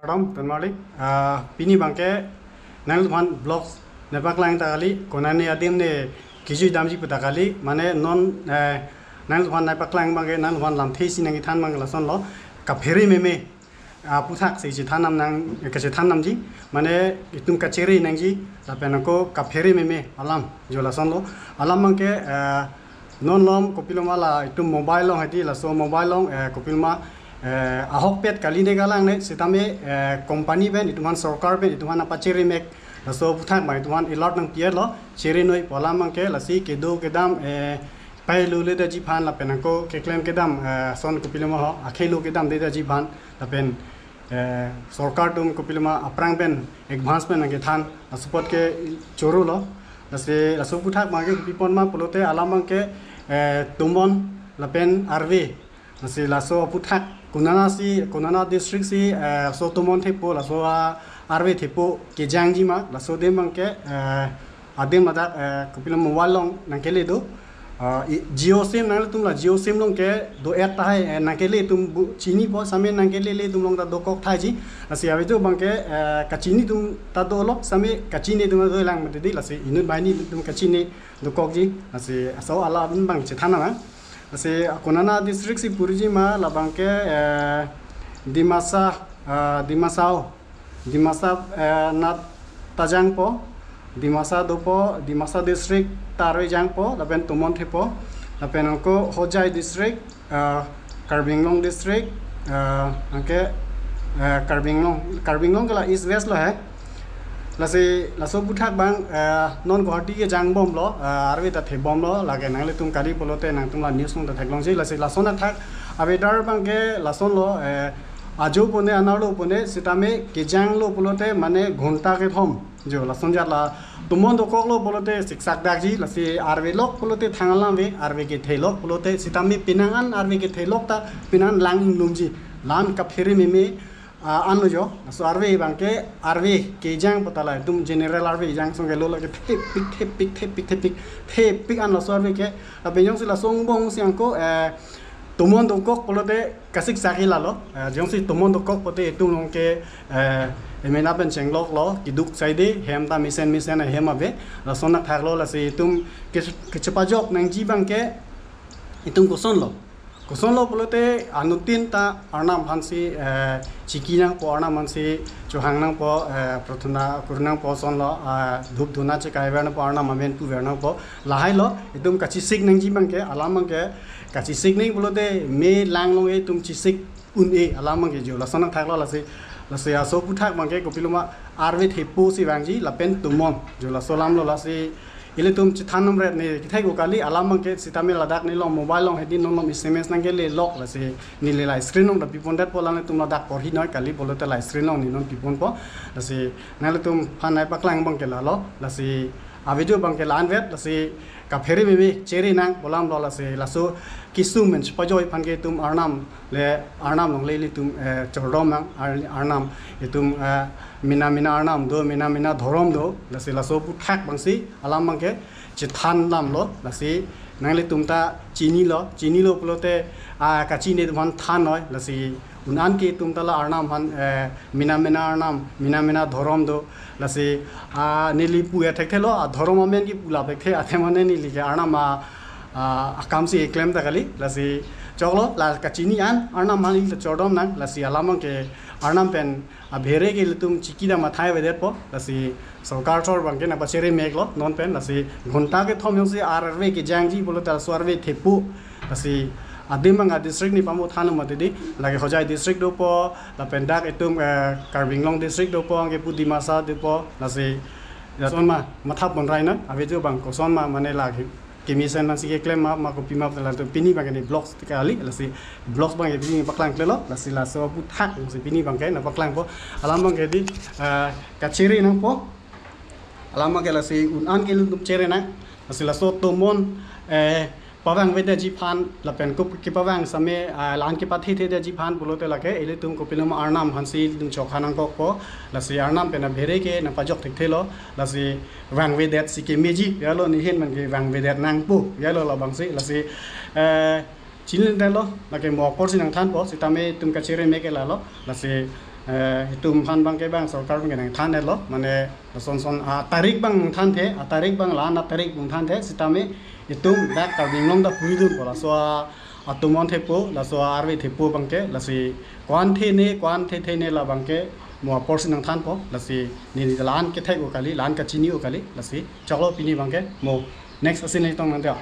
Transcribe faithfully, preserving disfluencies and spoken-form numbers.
Kardom, tonmarli. Ah, pini abangke nangliphan vlogs nangpaklang ta kali, konane adim ne kejui damji pu ta kali, mane non, eh, nangliphan nangpaklang abangke nangliphan lamthe isi nangkethan abang lasonlo, kaphere meme, ah, aphuthak si chethan nam nang, kachethan namji, mane itum kachere nangji, lapen ako kaphere meme alam, jo lasonlo, alam abangke, eh, non lom kopiloma la itum mobile along hedi, laso mobile along, eh, kopiloma, eh, ahokpet kali ne kalang ne, sitame, eh, company pen, itum aphan sorkar pen, itum aphan nangpachere mek, laso aphuthak abang itum aphan alert nangpi-etlo, chere noi pu alam abangke, lasi kedo kedam, eh, pei lule detji aphan lapen ako keklem kedam, eh, ason kopiloma ho, akhei lo kedam detji aphan, lapen, eh, sorkar atum kopiloma aphrang pen, advance pen nangkethan, laso apot ke chorolo. Lasi laso aphuthak abangke kopi pon ma pulote alam abangke, eh, tomon lapen arve. Lasi laso aphuthak konana si, konana district si, eh, so tomon thepo, laso a-, arve thepo kejangji ma, laso adim abangke, eh, adim ladak, eh, kopilo mobile along nangkele do. Ah, i-, Jio SIM nanglitum la Jio SIM along kedo-et tahai, eh, nangkele atum bu-, chinipo, same nangkelele atum along ta dokok tahai ji. Lasi ave jo abangke, eh, kachini atum ta dolo, same kachini atum ta dolang mati di, lasi inut banghini atum kachini dokokji. Lasi laso alam abang chethan nang. Lasi konana district si puji ma labangke, eh, Dimasa, ah, Dimasa, Dimasa, eh, nat ta jangpo, Dimasa dopo, Dimasa district ta arve jangpo, lapen tomon thepo, lapen ako Hojai district, eh, Karbi Anglong district, eh, anke, eh, Karbi Anglong, Karbi Anglong ke la East West lo he. Lasi laso aphuthak abang, eh, non Guwahati kejangbomlo, eh, arve ta thebomlo, lake nanglitum kali pulote nangtum la news along ta theklongji, lasi lason athak aweather abangke lasonlo, eh, ajo pone anerlo pone sitame kejanglo pulote mane ghonta kethom. Jo lason ajat la tomon dokoklo pulote siksak dakji, lasi arve lok pulote thang alam ave, arve kethe lok pulote sitame penang an arve kethe lok ta penang an lang inglumji. La-an kaphere meme, ah, anlo jo. Laso arve abangke arve kejang pu ta la itum general arve kejang song ke lo lake thepik, thepik, thepik, thepik, thepik an laso arve ke. Lapen jongsi laso angbong si ako, eh, tomon dokok pulote kasiksak ke lalo. Eh, jongsi tomon dokok pulote itum along ke, eh, emena pen chengloklo, keduk saide, hem ta mesen mesen ahem ave. Lason athaklo, lasi itum ke, kechepajok nangji abangke itum kosonlo. Kosonlo pulote anuttin ta Arnam aphansi, eh, chiki nangpo, Arnam aphansi chohang nangpo, eh, prathana kur nangpo, sonlo, eh, dhup dhuna chekai ver nangpo, Arnam amen pu ver nangpo. Lahailo, itum kachesik nangji abangke, alam abangke, kachesik nang pulote me lang along itum chesik un-e, alam abangke jo, lason athaklo, lasi, lasi laso aphuthak abangke kopiloma arve thepo si vangji, lapen tomon, jo laso alamlo, lasi ilitum chethan namret ne kethek o kali, alam abangke sitame ladak neli along mobile along hedi non along S M S nangkele lok, lasi neli la screen along ta pipon detpo, la nelitum ladak porhi noi kali pulote la screen along neli non piponpo. Lasi nanglitum aphan nangpaklang abangke lalo, lasi avideo abangke la-an vet, lasi kaphere meme chere nang pu alamlo, lasi laso kesung men chepajoi aphan ke itum Arnam le Arnam along le ilitum, eh, chordom nang, Ar-, Arnam itum, eh, mena mena Arnam do, mena mena dhorom do, lasi laso aphuthak abangsi alam abangke chethan damlo, lasi nanglitum ta chinilo, chinilo pulote, ah, kachini atum aphan than noi, lasi un-an ke itum ta la Arnam aphan, eh, mena mena Arnam, mena mena dhorom do, lasi, ah, neli pu-et thekthelo, ah, dhorom amen ke pu lap thekthe, athema ne neli ke Arnam a, ah, akam si eklem ta kali, lasi choklo, la kachini an Arnam aphan ili chordom nang, lasi alam abangke Arnam pen abhere ke ilitum chiki dam athai avedetpo, lasi sorkar thor abangke nangpachere meklo non pen, lasi ghonta kethom jongsi arve kejangji pulote laso arve thepo, lasi adim abang a-district neli pamo than mati di, lake Hojai district dopo, lapen dak itum, eh, Karbi Anglong district dopo, anke pu Dimasa dopo, lasi lason ma mathap bonrai na, avideo abang koson ma mane lake kemesen aphansi keklem ma, ma kopi ma pu ta latum pini abangke neli vlogs kali, lasi vlogs abangke pini paklang klelo, lasi laso aphuthak si pini abangke nangpaklangpo, alam abangke di, eh, kachere nangpo, alam abangke lasi un-an ke ilitum chere nang, lasi laso tomon, eh, pavang vedetji aphan, lapen kop kepavang same, ah, la-an kepathe thedetji aphan pulote lake ilitum kopiloma Arnam aphansi ilitum chokha nangkokpo, lasi Arnam pen abhere ke nangpajok thekthelo, lasi vang vedet si kemeji, yalo neli ahin man ke vang vedet nangpo, yalo labangsi, lasi, eh, chinine detlo, lake mo apor si nangthanpo, sitame itum kachere mek ke lalo, lasi Eh, itum aphan abangke bang sorkar abangke nangthan-etlo, mane lason son atarik abang nangthanthe, atarik abang la-an atarik nangthanthe, sitame itum dak Karbi Anglong ta puridunpo, laso a, atumon thepo, laso arve thepo abangke, lasi ko-an thene, ko-an thethene la abangke mo apor si nangthanpo, lasi neli la-an kethek-o kali, la-an kachini-o kali, lasi choklo pini abangke mo next asin neli tong nangtha.